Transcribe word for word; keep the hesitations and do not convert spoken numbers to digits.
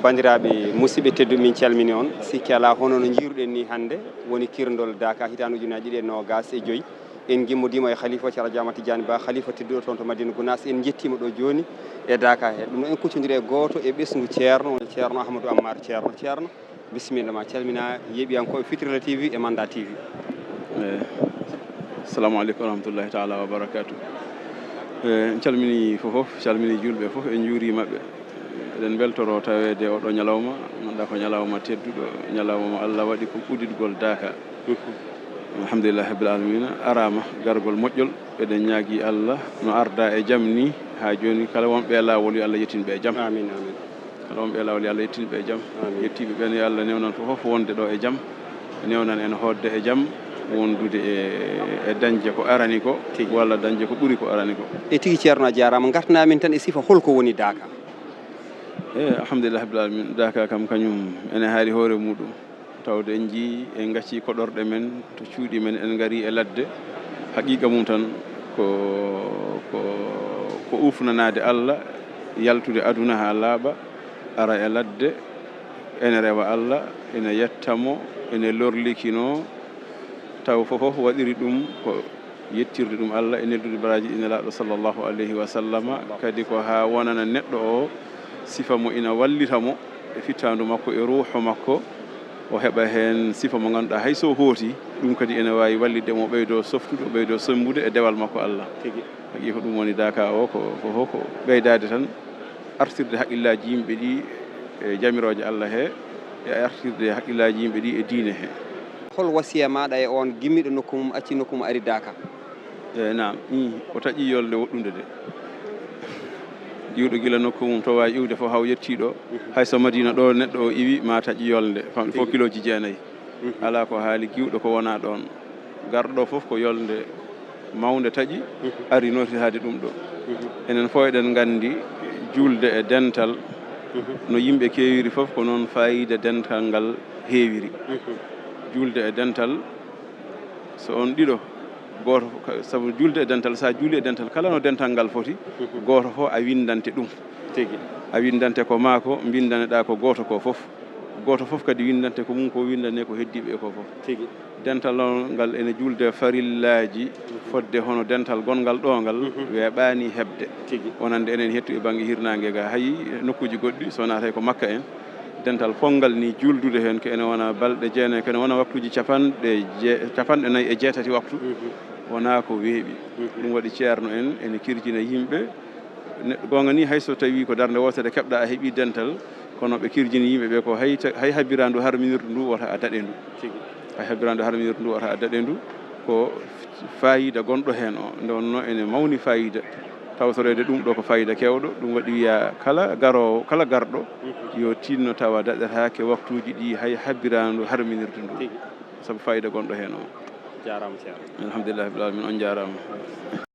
Banndiraaɓe musidɓe tedduɓe, min calmini on. Sikke alaa, hono no njiiruɗen ni, hannde woni kirndol Daaka hitaande ujunnaji ɗiɗi e noogas e joy. En gimmodiima e Khalifa Ceerno Jaama Tijaani Ba, Khalifa tedduɗo toon to Madina Gunaas. En njettiima ɗo jooni e Daaka he. Ɗum noon en kuccondiri e gooto e ɓesngu Ceerno, woni Ceerno Ahmadou Ammar. Ceerno, Ceerno, bisimilla ma, calmina yeeɓiyankooɓe Fitirla T V e Manda T V. Eh, assalamu aleykum wa rahmatullahi taala wa barakatuh. Eh, en calmini fof fof, calmini julɓe fof, en njuuriima ɓe. Eɗen mbeltoro taweede oɗo ñalawma, ngannduɗaa ko ñalawma tedduɗo, ñalawma mo Allah waɗi ko udditgol Daaka. Mhm. Alhamdulillahi rabbil alamina, araama gargol moƴƴol. Eɗen ñaagi Allah no arda e jam ni haa jooni, kala wonɓe e laawol yo Allah yettin ɓe e jam. Amin, amin. Kala wonɓe e laawol yo Allah yettin ɓe e jam. Amin. Yettiiɓe ɓen yo Allah newnan fof fof wonde ɗo e jam. Newnan en hootde e jam, wondude e, e dañde ko arani ko, tigi, walla dañde ko ɓuri ko arani ko. E tigi, Ceerno, a jaaraama. Ngartana min tan e sifa, holko woni Daaka? E, alhamdulillah rabbil alamin, Daaka kam kañum ene haari hoore muɗum. Tawde en njiyii, en ngaccii koɗorɗe men to cuuɗi men, en ngarii e ladde. Haqiiqa mum tan ko, ko, ko uufnanaade Allah, yaltude aduna haa laaɓa, ara e ladde, ene rewa Allah, ene yetta mo, ene lorlikinoo, taw fof fof waɗiri ɗum ko yettirde ɗum Allah e neldude baraaji ɗi Nelaaɗo sallallahu alayhi wa sallama, kadi ko haa wonana neɗɗo o sifa mo ina wallita mo e fittaandu makko, e ruuhu makko, o heɓa heen sifa mo ngannduɗaa hay so hooti, ɗum kadi ene waawi wallitde mo, o ɓeydoo softude, o ɓeydoo semmbude e dewal makko Allah. Tigi. Haqiiqa ɗum woni Daaka o, ko, ko, ko ɓeydaade tan, artirde haqqillaaji yimɓe ɗi e jamirooje Allah he, e artirde haqqillaaji yimɓe ɗi e diine he. Hol wasiya maaɗa e on gimmiiɗo nokku mum, acci nokku mum, ari Daaka? E, naam, ii, o taƴi yolnde woɗɗunde de. Iwɗo gila nokku mum to waawi iwde fof, haa o yettii ɗo. Mhm. Hay so Madina ɗo neɗɗo o iwi, ma taƴi yolnde, famɗi fof, tigi, kilooji jeenayi. Mhm. Alaa ko haali giwɗo ko wonaa ɗoon. Garɗo ɗo fof ko yolnde mawnde taƴi, mhm, ari nootitaade ɗum ɗo. Mhm. Enen fof eɗen nganndi juulde e dental, mhm, no yimɓe keewiri fof, ko noon faayiida dental ngal heewiri. Mhm. Juulde e dental, so on ɗiɗo, gooto fof ka-, sabu juulde e dental, so a juulii e dental, kala no dental ngal foti, mhm, gooto fof a winndante ɗum. Tigi. A winndante ko maa ko, mbinndaneɗaa ko gooto ko fof. Gooto fof kadi winndante ko mum ko, winndane ko heddiiɓe ko fof. Tigi. Dental noon ngal ene juulde farillaaji, mhm, fodde hono dental gonngal ɗo ngal, mhm, weeɓaani heɓde. Tigi. Wonande enen hettu e bannge hirnaange ga, hay nokkuuji goɗɗi, so wonaa tawi ko Makka en, dental ponngal ni juuldude heen, ko ene wona balɗe jeenayi, ko ene wona waktuuji capanɗe je-, capanɗe nayi e jeetati waktu, mhm, wonaa ko weeɓi. Mhm. Ɗum waɗi Ceerno en ene kirjina yimɓe. Neɗɗo, goonga ni, hay so tawii ko darnde wootere keɓɗaa, a heɓii dental, kono ɓe kirjini yimɓe ɓe ko hay ta-, hay habiraandu harminirdu ndu wota a daɗe ndu. Tigi. Hay habiraandu harminirdu ndu wota a daɗe ndu. Ko faayiida gonɗo heen o. Nde wonnoo ene mawni faayiida. Tawtoreede ɗum ɗo ko faayiida keewɗo. Ɗum waɗi wiyaa kala garoowo, kala garɗo, mhm, yo tinno tawa daɗetaake waktuuji ɗi hay habiraandu harminirdu ndu. Tigi. Sabu faayiida gonɗo heen o. Jaaraama, Ceerno. Alhamdulillahi rabbil alamin, on njaaraama.